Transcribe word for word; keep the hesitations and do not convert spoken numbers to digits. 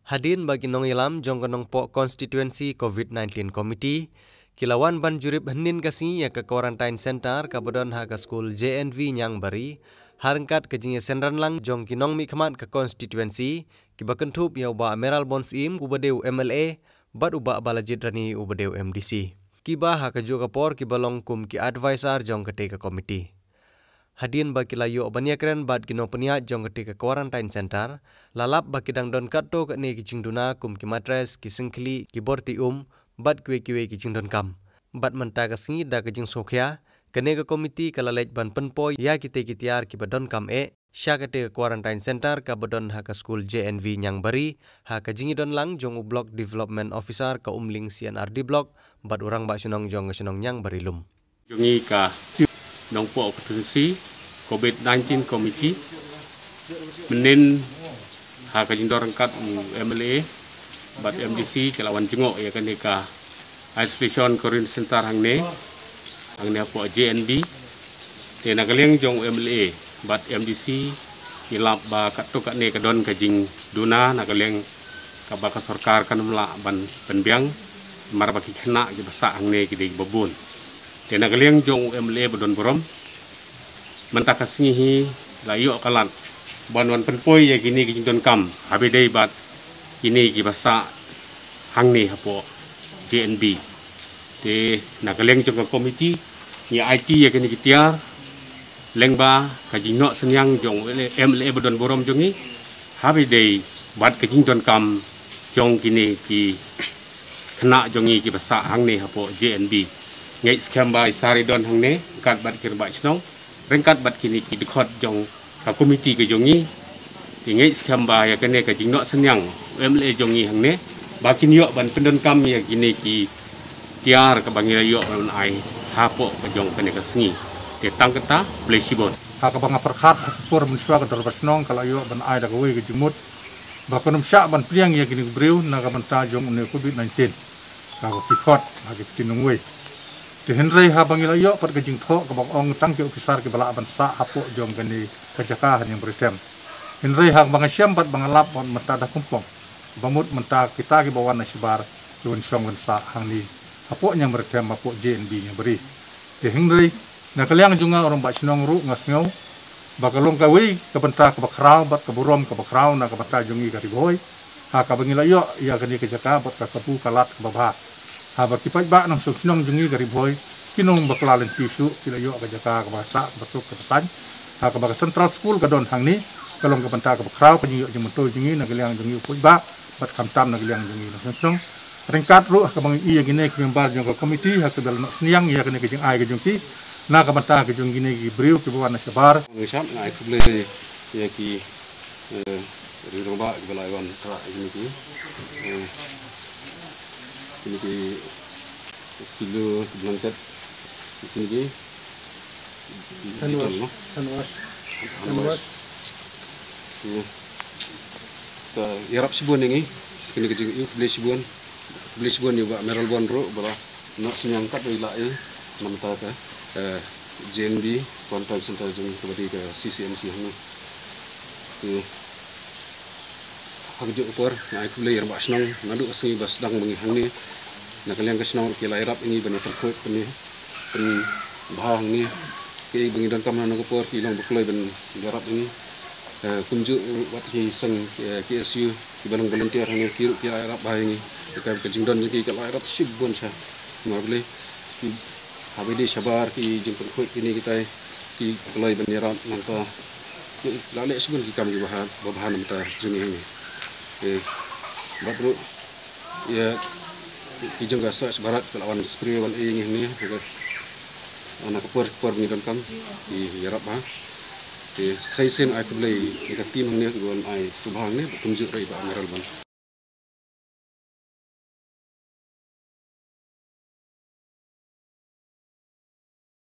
Hadien ba ki nongïalam jong ka Nongpoh Constituency Covid nineteen Committee ki la wan ban jurip hynnin ka sngi ïa ka quarantine center kaba don ha ka skul J N V Ñiangbari, ha ryngkat ka jingïaseng ranlang jong ki nongmihkhmat ka constituency, kiba kynthup ïa u Bah Mayralborn Syiem uba dei u M L A bad u Bah Balajied Rani uba dei u M D C, kiba ha kajuh ka por kiba long kum ki advisor jong katei ka committee. Hadien ba ki la ïoh ban ïakren bad ki nongpynïaid jong katei ka quarantine center, la lap ba ki dang don katto katne ki jingduna kum ki mattress, ki syngkhlieh, ki borti um bad kiwei kiwei ki jingdonkam. Bad mynta ka sngi da ka jingsngewkhia, kane ka committee ka la leit ban pynpoi ïa kitei ki tiar kiba donkam eh sha katei ka quarantine center kaba don ha ka skul J N V Ñiangbari, ha ka jingïadon lang jong u Block Development Officer ka Umling C and R D Block bad u rangbah shnong jong ka shnong Ñiangbari Lum. Jong ngi ka Nongpoh Constituency Covid nineteen Committee, mynnin ha ka jingdon ryngkat u M L A bad M D C ka la wan jngoh ïa kane ka isolation quarantine center hangne, hangne hapoh J N V. Te na ka liang jong u M L A bad M D C, ngi lap ba katto katne ka don ka jingduna na ka liang kaba ka sorkar kan ym lah ban pynbiang, namar ba ki khynnah kiba sah hangne ki dei kiba bun. Te na ka liang jong u M L A ba don burom, mynta ka sngi hi la ïoh ka lad ban wan pynpoi ïa kine ki jingdonkam, haba ïadei bad kine kiba sah hangne hapoh J N V. Te na ka liang jong ka committee, ngi aiti ïa kine ki tiar lyngba ka jingnoh synñiang jong u M L A ba don burom jong ngi, haba ïadei bad ka jingdonkam jong kine ki khynnah jong ngi kiba sah hangne hapoh J N V. Ngeit skhem ba i Sir i don hangne ryngkat bad ki rangbah shnong, ryngkat bad kine ki dkhot jong ka committee ka jong ngi. Te ngeit skhem ba ïa kane ka jingnoh synñiang u M L A jong ngi hangne, ba kin ïoh ban pyndonkam ïa kine ki tiar kaba ngi la ïoh ban ai hapoh ka jong kane ka sngi. Te tang kata, khublei shibun. Ha kaba nga pyrkhat ha ka por mynshuwa ka dorbar shnong ka la ïoh ban ai da kawei ka jingmut ba kan ym shah ban pdiang ïa kine ki briew na ka bynta jong une u Covid nineteen, kaba phi khot ha ki ktien nongwei. Te hynrei haba ngi la ïoh pat ka jingthoh kaba ong tang ki officer kiba lah ban sah hapoh jong kane ka jaka ha Ñiangbari Them. Hynrei haba nga shem bad ba nga lap bad mynta da kumba ong, ba mut mynta kita kiba wan na shabar ki wan shong wan sah hangne hapoh Ñiangbari Them, hapoh J N V Ñiangbari. Te hynrei na ka liang jong nga u rangbah shnong ruh nga sngew ba ka long kawei ka bynta kaba khraw bad ka burom kaba khraw na ka bynta jong ngi ka Ri Bhoi, ha kaba ngi la ïoh ïa kane ka jaka bad ka kabu ka lad kaba bha. Haba ki paidbah nongshong shnong jong ngi ka Ri Bhoi ki nongbakla lynti shuh, ki la ïoh ka jaka kaba sah kaba suk kaba saiñ, ha kaba ka central school ka don hangne, ka long ka bynta kaba khraw ka jingïoh jingmyntoi jong ngi na ka liang jong ngi u paidbah bad khamtam na ka liang jong ngi nongshong shnong. Ryngkat ruh ha kaba ngi ïa kine ki member jong ka committee ha kaba la noh synñiang ïa kane ka jingai ka jong ki na ka bynta ka jong kine ki briew kiba wan na shabar. Ngi shap nga ai khublei ïa ki, eh, ri rangbah kiba la wan tra ïa kine ki, eh, kine ki pillow, blanket, kine ki Hand wash. Hand wash. Hand wash. Ïa. Te ïarap shibun ïa ngi. Kine ki jingïarap, khublei shibun. Khublei shibun ïa u Bah Mayralborn ruh ba la noh synñiang katba i lah ïa ngi na ka bynta ka, eh, J N V quarantine center jong ngi kaba dei ka C C M C hangne. Ïa. Ha kajuh ka por nga ai khublei ïa rangbah shnong naduh ka sngi ba sdang ma ngi hangne. Na ka liang ka shnong ki la ïarap ïa ngi ban ïa pynkhot pynïa pynbha hangne. Kiei ba ngi donkam na ka por ki long ba kloi ban ïarap ïa ngi. Eh, kumjuh wat ki seng, eh, K S U kiba long volunteer hangne ki ruh ki la ïarap bha ïa ngi. Ka, ka jingdon jong ki ka la ïarap shibun sha. Namar balei ki haba dei shabar ki jingpynkhot kine kitai ki kloi ban ïarap nangta. Ki la leh shibun ki kam kiba bha, ba bha na ka bynta jong ngi hangne. Eh, bad ruh ïa ki jong ka Swachh Bharat ki la wan spray wan ei ngi hangne, na ka por por ngi donkam ki ïarap bha. Te sa shisien ai khublei ïa ka team hangne kiba wan ai sngewbha hangne, bad kumjuh ruh ïa i Bah Mayralborn.